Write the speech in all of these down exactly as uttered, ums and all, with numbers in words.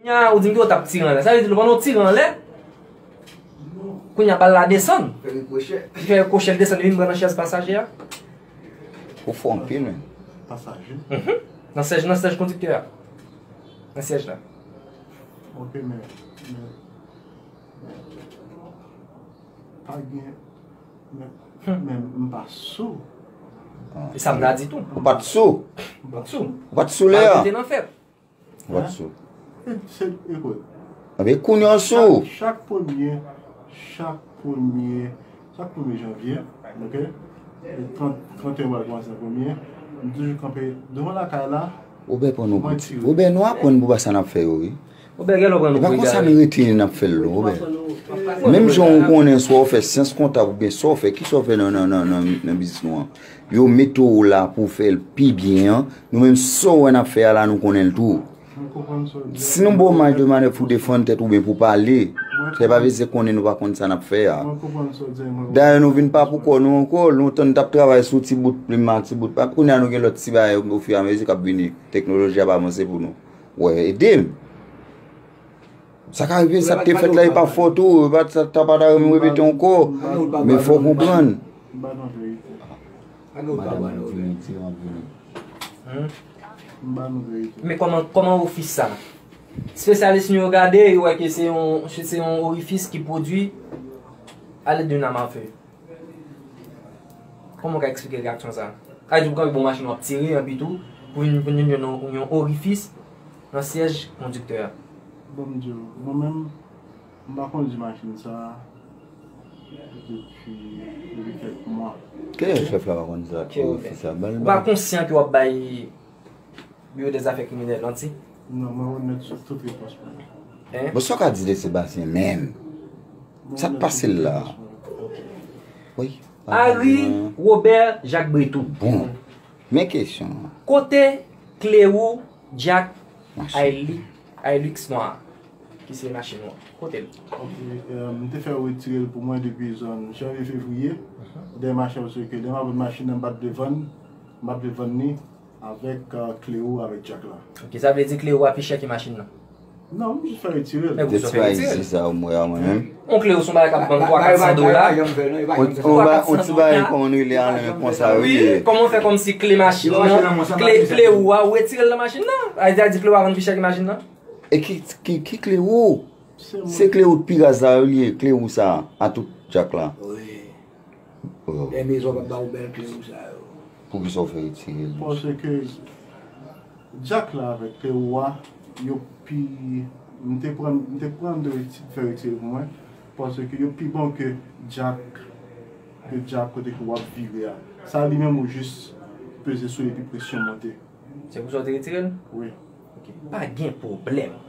Kounye a, ou di m ke w t ap tire anlè. Sa vle di, pandan w tire anlè, kounye a, bal la desann. Fè rikwochè. Li fè rikwochè, l desann, li vin pran nan chèz pasaje a. Ou fò anpil, men. Pasaje? Mhm. Nan syèj, nan syèj kondiktè a. Nan syèj la. Ok, men, men, pa gen, men, men m pa sou. E sa m ta di tou. Ou pa t sou? M pa t sou. Ou pa t sou lè a? Bal te nan fèt. Ou pa t sou. E, se, ekout. Anben, kounye a w sou. Chak, chak premye, chak premye, chak premye janvye, ok? E trant, trant et un mwa kòmanse nan premye, m toujou kanpe devan lakay la. Wobè pran nou pou ti. Wobè, nou aprann pou ba sa n ap fè yo, wi. Wobè, gen lè w pran nou pou egal. E pa konsa nou rete n ap fè l, non, Wobè. Menm jan ou konnen, swa w fè syans kontab oubyen sa w fè, kisa w fè nan, nan, nan, nan, nan biznis nou an? Yo mete w la pou w fè l pi byen an. Nou menm, sa w wè n ap fè a la, nou konnen l tou. Si nou ba w maj de manèv pou w defann tèt ou oubyen pou w pale, se pa vle di konnen nou pa konn sa n ap fè a. Dayè, nou vin pa pou kò nou ankò. Lontan, nou t ap travay sou ti bout plim ak ti bout papye. Kounye a, nou gen lòt ti bagay ofiramezi k ap vini. Teknoloji ap avanse pou nou. Wè, ede m. Sa ka rive, sa k te fèt la, e pa fòt ou, e pa, sa, sa pa ta renmen repete ankò. Men fò w konprann. M ba nou verite. Madanm ap vini, ti ap vini. Hmm? M ba nou verite. Men kòman, kòman orifis sa? Espesyalis nou yo gade, yo wè ke se yon, se, se yon orifis ki pwodui alèd de nam a fe. Kòman w ka eksplike reyaksyon sa a? Sa vle di w kanpe bò machin w ap tire, anpi tou, pou vin, pou vin jwenn yon, yon orifis nan syèj kondiktè a. Bon, m di w, mwen menm, m pa kondui machin sa a depi, depi kèk mwa. Kilè chèf la pa konn sa, orifis sa? Ou pa konsyan ke w ap bay Biwo dèzafè kriminèl, manti? Non, mwen onèt sou tout repons mwen. Hein? Bon, sa w ka di de Sebastien menm? Sa k pase l la? Wi. Harry Robert Jacques Bretou. Bon. Men kesyon an. Kote kle wou Jack Hilux nwa a, ki se machin ou an? Kote l? Ok, euh, m te fè retire l pou mwen depi zòn janvye, fevriye. Dèyè machin, paske dèyè m ap vann machin nan, m pa t vle vann, m pa t vle vann li avèk, euh, kle wou avèk Jack la. Ok, sa vle di kle wou a pi chè ke machin nan? Non, m jis fè retire l. Men poukisa w fè retire l? Sa, mwen, mwen menm. Yon kle wou se yon bagay k ap vann twa, kat san dola. Yon, yon ba-, yon ti bagay, kòman nou rele a, men konsa, wi. Kòman w fè kòmsi kle machin nan, kle, kle wou a, ou retire l nan machin nan? Sa vle di kle wou a vann pi chè ke machin nan? E ki, ki, ki kle wou? Se kle wou pi raz la, yo li ye, kle wou sa, a tout Jack la. Wi. Oh. Dèyè mezon pa ba w bèl kle wou sa yo. Poukisa w fè retire l? Paske Jack la avèk kle wou a, yo pi, m te pran, m te pran de reti-, fè retire pou mwen, paske yo pi bon ke Jack, ke Jack kote ke w ap vire a. Sa li menm ou jis peze sou li epi presyon monte. Se pou sa w te retire l? Wi. Ok. Pa gen pwoblèm.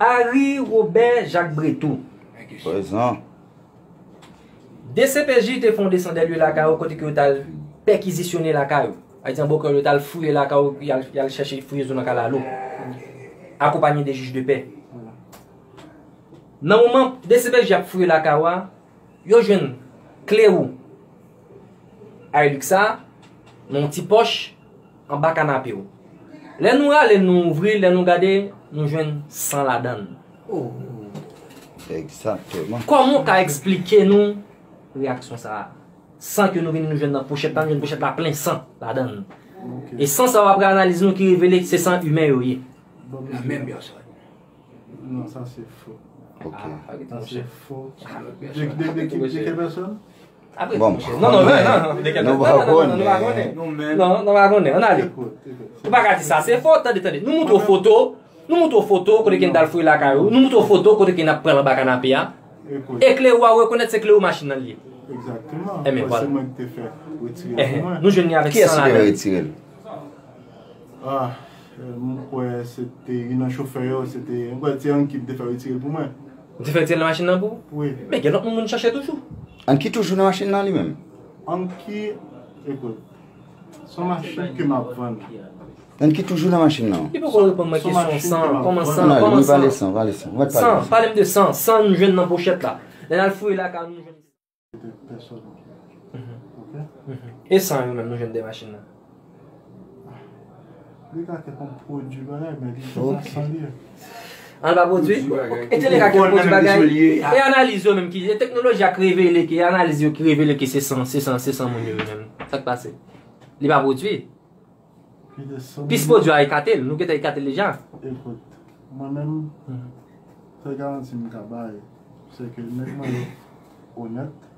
Harry Robert Jacques Bretou. Prezan. D C P J te fè yon desann dè lye lakay ou kote ke yo t al pèkizisyone lakay ou. Sa vle di an bon kreyòl, yo t al fouye lakay ou, y al, y al chèche fouye zo nan kalalou. Akonpaye de jij de pè. Nan moman D C P J ap fouye lakay ou a, yo jwenn kle wou Hilux sa nan yon ti pòch anba kanape w. Lè nou rale, nou ouvri, lè nou gade, nou jwenn san ladan l. Oh. Egzakteman. Kòman w ka eksplike nou reyaksyon sa a? San ke nou vini, nou jwenn nan pochèt la, nou jwenn pochèt la plen san ladan l. Ok. E san sa yo, apre analiz nou ki revele se san imen yo ye. Bon, la menm pèsòn. Non, sa se fo. Ok. Ah, sa se fo. De, de, de ki, de ki pèsòn? Bon, non, non, non, non, non, nou pa konnen. Non, nou pa konnen. Ann ale. Ou pa ka di sa se fo. Tande, tande. Nou montre w foto. Nou montre w foto kote ke n t al fouye lakay ou. Nou montre w foto kote ke n ap pran l anba kanape a. E kle wou a, ou rekonèt se kle wou machin nan li ye. Egzakteman. Enben, vwala. Se mwen ki te fè retire l pou mwen. Nou jwenn li avèk san ladan l. Kiyès ki te fè retire l? Ah, euh, m kwè se te youn nan chofè yo, se te, m kwè se Anki ki te fè retire l pou mwen. Ou te fè retire l nan machin nan pou ou? Wi. Men gen lòt moun moun chache toujou. Anki toujou nan machin nan li menm? Anki, ekout, se yon machin ke m ap vann. Anki toujou nan machin nan? Li poko reponn mwen kesyon san, kòman san, kòman san? Pale san, pale san. San, pale m de san, san nou jwenn nan pochèt la. Lè n al fouye lakay nou jwenn. Pèsòn. Mhm. Ok? Mhm. E san yo menm nou jwenn de machin nan? Li ka kèk yon pwodui bagay, men li pa san li. An pa pwodui? E te li ka kèk pwodui bagay? E analiz yo menm ki, e teknoloji a k revele ke, e analiz yo ki revele ke se san, se san, se san moun yo menm. Sa k pase? Li pa pwodui? Pis pwodui a ekate l, nou gentan ekate l deja. Ekout, mwen menm, sèl garanti m ka bay, se ke nèg mwen yo onèt,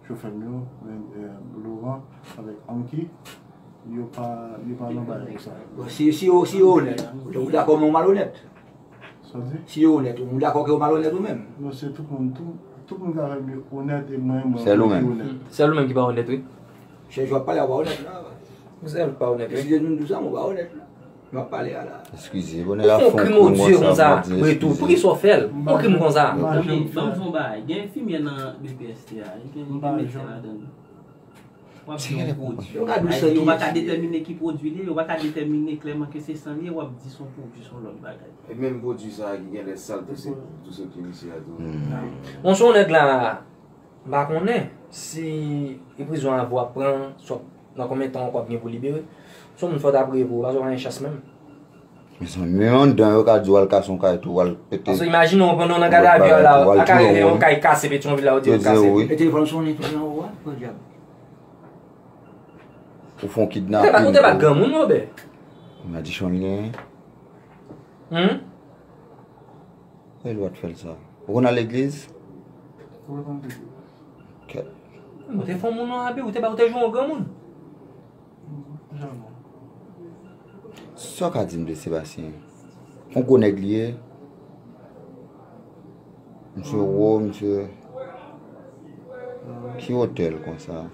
chofè m yo, Laurent avèk Anki, yo pa, yo pa nan bagay konsa. Bon, si, si yo, si yo onèt, ou dakò men ou malonèt? Sa w di? Si yo onèt, ou dakò ke ou malonèt ou menm? Non, se tout moun, tout, tout moun ki avè m yo onèt e mwen, mwen, mwen ki onèt. Sèl ou menm ki pa onèt, wi. Chèch w ap pale a ou pa onèt la. Ou sèl pa onèt, wi. Eskize nou di sa, men ou pa onèt la. M ap pale a la. Eskize, bonè la fon krim ou di konsa, Bredou. Pou ki sa w fè l? Yon krim konsa. Ban m fè yon bagay. Gen enfimyè nan B P S T a. Gen enfimyè ladan l. W ap di yon pwodui. Yo ka di w se yo pa ka detèmine ki pwodui li ye, yo pa ka detèmine klèman ke se san li ye, w ap di se yon pwodui, se yon lòt bagay. E menm pwodui sa a ki genlè sal tou, se tou se ki misye a tou. Bon, se yon nèg la, m pa konnen si e prizon avè w ap pran, swa nan konbyen tan ankò w ap gen pou libere. Se yon moun fò w ta priye pou ou, paske w pa gen chans menm. Mezanmi, menm anndan yo ka di w al kase yon kay tou, w al pete. Paske imajine w pandan w nan gadavi a la, a ka rive yon kay kase Petyonvil la, yo di yo kase. E telefòn sonnen tou nan ou a, pran dyab. Ou fè yon kidnapin. Ou te bat granmoun, Wobè? Madichon li genyen. Hmm? E lwa t fè l sa. Ou konn al legliz? Ou konn legliz? Kèt. Ou te fè yon moun an abi, ou te ba, ou te jwe yon granmoun. Sa w ka di m de Sebastien? Yon gwo nèg li ye. Misye wo, misye. Ki wotè l konsa?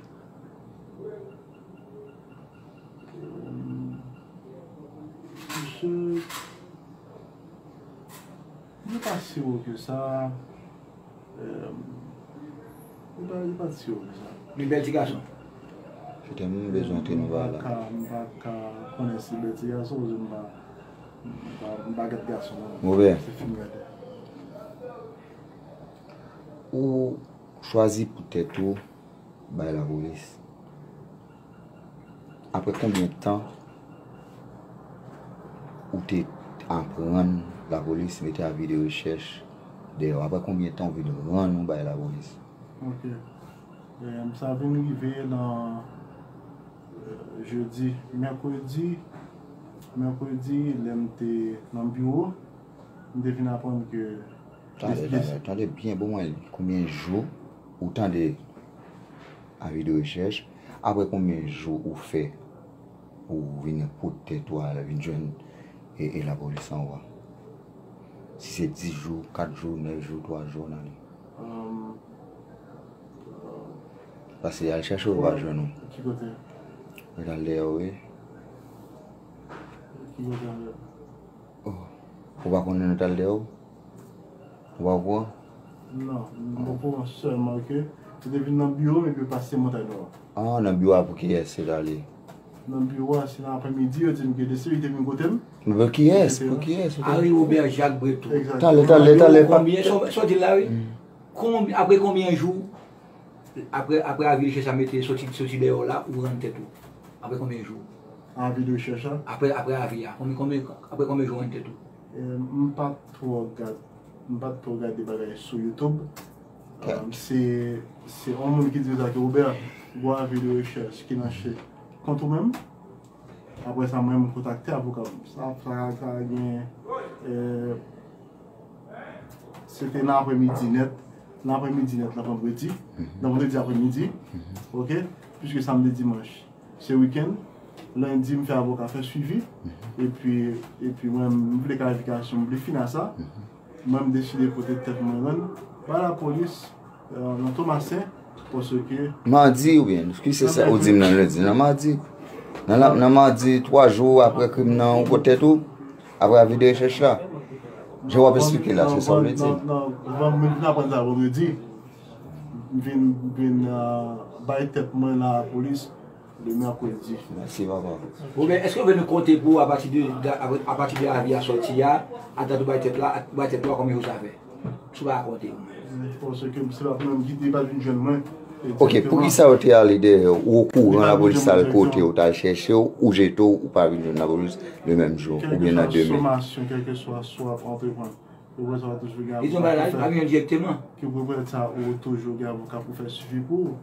Misye, li pa si wo ke sa. Li pa, li pa t si wo ke sa. Li bèl ti gason. Petèt m bezwen antre nan bagay la. M pa ka, m pa ka konnen si bèl ti gason, paske m pa, m pa, m pa gad gason, non. Wobè. Se fim gade. Ou chwazi pou tèt ou bay lapolis. Apre konbyen tan ou te aprann lapolis mete avi de rechèch dèyè w? Apre konbyen tan ou vin rann ou bay lapolis? Ok. Em, sa vin rive nan, eh, jedi, mèkredi, mèkredi, lè m te nan biwo, m te vin aprann ke Tande, tande, tande byen, bon, mwen, konbyen jou ou tande avi de rechèch? Apre konbyen jou ou fè pou w vin pot tèt ou al vin jwenn e, e lapolis anwo a? Si se dis jou, kat jou, nèf jou, twa jou, nan li. Paske al chèche ou pa jwenn ou. Ki kote? Mwen t al dèyè w, wi. Ki kote anlè? Oh. Ou pa konnen nou t al dèyè w? Ou pa okouran? Non, m okouran sèlman ke yo te vin nan biwo m epi yo pase Montay Nò. Ah, nan biwo a pou kiyès yo t ale? Nan biwo a, se nan aprèmidi, yo di m ke de sekirite vin kote m. Men pou kiyès? Pou kiyès? Harry Robert Jacques Bretou. Egzakteman. Talè, talè, talè. Konbyen, sa w di la, wi? Konbyen, apre konbyen jou, apre, apre avi de rechèch la mete soti, soti dèyè w la, ou rann tèt ou? Apre konbyen jou? Avi de rechèch la? Apre, apre avi a. Konbyen, konbyen, apre konbyen jou ou rann tèt ou? Eh, m pa t twò gad, m pa t twò gade bagay sou YouTube. Ok. Um, se, se yon moun ki di sa ke Robert, gwo avi de rechèch ki nan che kont ou menm. Apre sa, mwen, m kontakte avoka m. Sa, sa, sa gen, eh, se te nan aprèmidi nèt, nan aprèmidi nèt, nan vandredi, nan vandredi aprèmidi, ok, piske samdi, dimanch, se wikenn, lendi, m fè avoka fè swivi, epi, epi mwen, m vle klarifikasyon, m vle fin a sa, mwen, m deside pote tèt mwen rann ba lapolis, eh, nan Tomasen, paske Madi oubyen, ki se sa ou di m nan lendi, nan madi. Nan la, nan madi, twa jou apre krim nan, ou pot tèt ou, apre avi de rechèch la. Jan w ap esplike la, se sa w vle di? Non, non, non, m vin aprann sa vandredi. M vin, m vin, ah, bay tèt mwen nan lapolis le mèkredi. Mèsi, papa. Bon, men, èske w vle nou konte pou apati de, de, apati de avi a sòti a, adat ou bay tèt la, bay tèt ou a, konbyen jou sa fè? Si w pa rakonte. Paske se pa pou mwen ki te pa vin jwenn mwen. Ok, poukisa yo te ale dèyè w? Ou okouran lapolis t al kote w, t al chèche w, ou jete w, ou pa vin jwenn lapolis le menm jou, oubyen nan demen? Kèlkeswa somasyon, kèlkeswa swa ap antreprann, ou wè sa va toujou gen avoka pou fè. Li tonbe la, pa vin direkteman. Ke pou wè sa, ou toujou gen avoka pou fè swivi pou ou.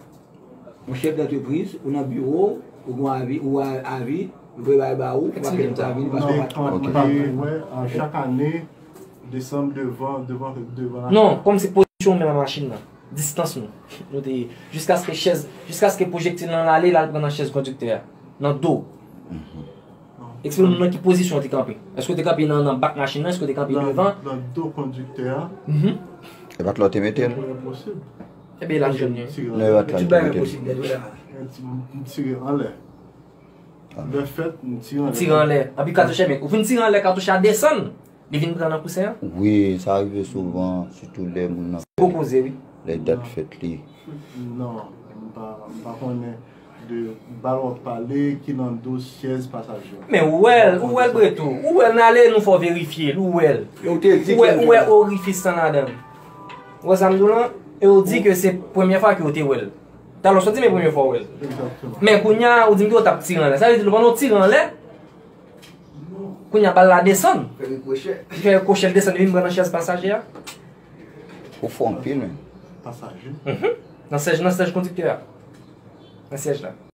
Yon chèf dantrepriz, ou nan biwo, ou gon avi, ou a avi, ou prepare ba ou, ou pa kite sa vini paske ou pa. Non, pa vre, wè, chak ane, desanm devan, devan, devan. Non, kòm se pozisyon menm a machin nan. Distans nou. Nou te, jiskaske chèz, jiskaske pwojektil lan ale, l al pran nan chèz kondiktè a. Nan do. Eksplike nou nan ki pozisyon w te kanpe. Èske w te kanpe nan, nan bak machin nan? Èske w te kanpe devan? Nan do kondiktè a. Mhm. E pa t la w te mete l? Enposib. Ebyen, l ap jwenn li. Non, e pa t la w te mete l. M tire anlè. Lè fèt, m tire anlè. Tire anlè. Anpi katouch, ebyen, ou fin tire anlè, katouch la desann. Li vin pran nan kousen an? Wi, sa rive souvan, sitou lè moun nan. Gwo koze, wi. Lè dat fèt li. Non, m pa, m pa konnen de bal w ap pale ki nan do syèz pasaje. Men ou wè l, ou wè l Bretou. Ou wè l, n ale, nou fè w verifye l, ou wè l. Ou wè, ou wè orifis lan ladan l. Ou wè sa m di w lan? E ou di ke se premye fwa ke w te wè l. Talè w sot di men premye fwa w wè l. Men kounye a, ou di m ke w t ap tire anlè. Sa vle di, pandan w tire anlè, kounye a, bal la desann. Li fè rikochè, l desann, li vin pran nan chèz pasaje a. Ou fò anpil, men. Pasaje? Mhm. Nan syèj, nan syèj kondiktè a. Nan syèj la.